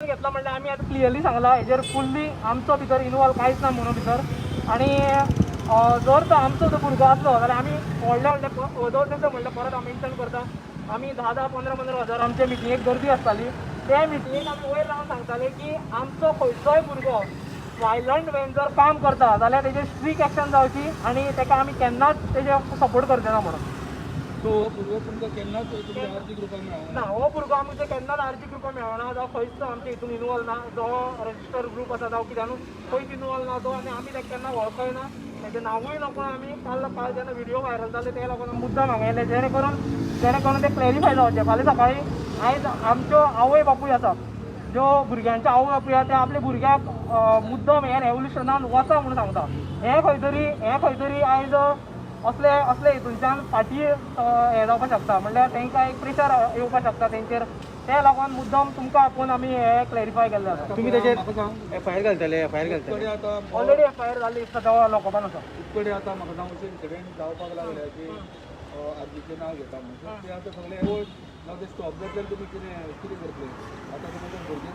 घेतला म्हणल्यार आमी आतां क्लियरली सांगला, हेजेर फुल्ली आमचो भितर इनवॉल्व कांयच ना म्हणून भितर. आनी जर तो आमचो जो भुरगो आसलो जाल्यार आमी व्हडले व्हडले दोन दिसा म्हणल्यार परत हांव मेन्शन करता, आमी 10 10, 15 15 हजार आमचे मिटिंगेक गर्दी आसताली. ते मिटिंगेक आमी वयर रावन सांगताले की आमचो खंयचोय भुरगो वायलंट वेन जर काम करता जाल्यार तेजेर स्ट्रीक एक्शन जावची आनी तेका आमी केन्नाच तेजे सपोर्ट करचे ना म्हणून. सो हो भुरगो तुमकां केन्नाच तुमच्या आरजी ग्रुपाक मेळना? ना, हो भुरगो आमचे केन्नाच आरजी ग्रुपाक मेळना जावं खंयच आमच्या हितून इनवॉल्व ना. जो रजिस्टर ग्रूप आसा जावं कित्यानूच खंयच इनवॉल्व ना तो आनी आमी ताका केन्ना वळखय ना, तेजें नांवूय नको. आमी काल काल जेन्ना व्हिडिओ व्हायरल जाले ते लागून मुद्दाम हांगा येयले, जेणे करून ते क्लॅरिफाय जावचें. फाल्यां सकाळीं आयज आमच्यो आवय बापूय आसा, ज्यो भुरग्यांच्यो आवय बापूय आसा, ते आपल्या भुरग्याक मुद्दम हे रेवल्युशनान वचा म्हणून सांगता. हें खंय तरी आयज असले असले हितूनच्यान फाटीं हें जावपाक शकता, म्हणल्यार तांकां एक प्रेशर येवपाक शकता तेंचेर. ते लागून मुद्दम तुमकां आपोवन आमी हें क्लॅरिफाय केल्लें आसा. तुम्ही त्याचेर म्हाका सांग, एफआयआर घालतले, एफआयआर घालतले? कडेन आतां ऑलरेडी एफआयआर जाल्ली दिसता, तो लॉकअपान आसा. कडेन आतां म्हाका सांग, अशें इन्सिडेंट जावपाक लागले की आरजीचें नांव घेता म्हणून, सो ते आतां सगळे एवोर्ड नाव ते स्टॉप जातले, तुमी कितें कितें करतले आतां? समज भुरगे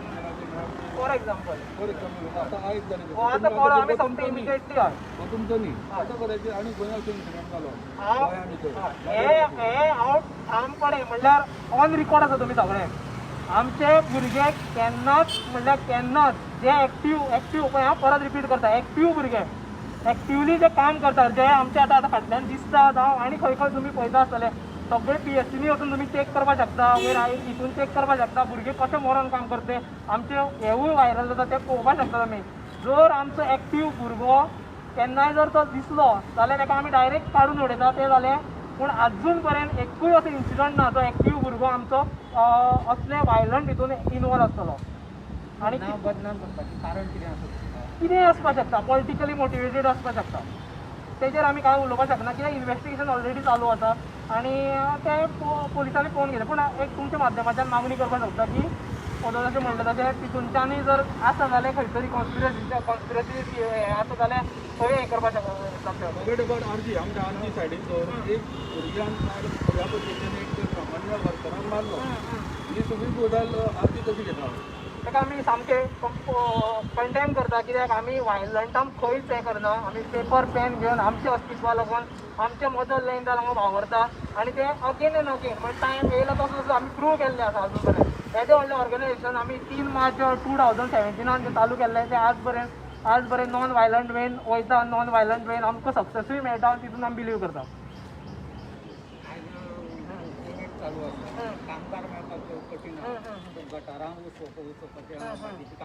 फॉर एग्जाम्पल, फॉर एक्झाम्पल आतां आयज जालें. हो आतां पळय, आमी सोमते इमिजिएटली, हय. हो तुमचो न्ही, आतां कदाचित आनी खंय अशें इन्सिडेंट जालो हांव गोंया भितर? हे हे हांव ठामपणे म्हणल्यार ऑन रिकॉर्ड आसा तुमी सगळे, आमचे भुरगे केन्नाच म्हणल्यार केन्नाच जे एक्टीव एक्टीव, पळय हांव परत रिपीट करता, एक्टीव भुरगे एक्टिवली जे काम करतात, जे आमचे आतां आतां फाटल्यान दिसता जावं आनी खंय खंय तुमी पळयता आसतले, सगळे पीएचसीनी वचून तुमी चॅक करपाक शकता, वयर हितून चॅक करपाक शकता, भुरगे कशे मरोन काम करते. आमचे हेवूय व्हायरल जाता ते पळोवपाक शकता तुमी. जर आमचो एक्टीव भुरगो केन्नाय जर तो दिसलो जाल्यार ताका आमी डायरेक्ट काडून उडयता, तें जालें. पूण अजून पर्यंत एकूय असो इन्सिडंट ना जो एक्टीव भुरगो आमचो असले वायलंट हितून इनवॉल्व आसतलो आनी नांव बदनाम करपाचें कारण कितें आसा? कितेंय आसपाक शकता, पॉलिटिकली मोटिवेटेड आसपाक शकता. तेजेर आमी कांय उलोवपाक शकना कित्याक इन्वेस्टिगेशन ऑलरेडी चालू आसा आनी तें पोलिसांनी पळोवन घेतलें. पूण एक तुमच्या माध्यमाच्यान मागणी करपाक शकता की जशें म्हणलें तशें तितूनच्यानूय जर आसा जाल्यार खंय तरी कॉन्स्पिरसी कॉन्स्पिरसी आसा जाल्यार खंय हें करपाक शकता. फॉरगेट अबाउट आरजी, आमच्या आरजी सायडीन दवर. एक भुरग्यान काल ह्या पद्दतीन एक सामान्य वर्करान मारलो, ही सगळी गजाल आरजी कशी घेता? ताका आमी सामके कंडेम करता, कित्याक आमी वायलंटान खंयच हें करना. आमी पेपर पेन घेवन आमच्या अस्तित्वा लागून, आमच्या मदर लँडा लागून वावरता आनी ते अगेन एंड अगेन म्हणजे टायम येयला तसो तसो आमी प्रूव केल्लें आसा. अजून पर्यंत येदें व्हडलें ऑर्गनायझेशन आमी 3 मार्च 2017 जे चालू केल्लें, तें आज पर्यंत नॉन वायलंट वेन वयता, नॉन वायलंट वेन आमकां सक्सेसूय मेळटा आनी तितून आमी बिलीव करता. आयज युनिट चालू आसा, कामगार मेळपाक कठीण आसा, गटारां उसोवपाचें.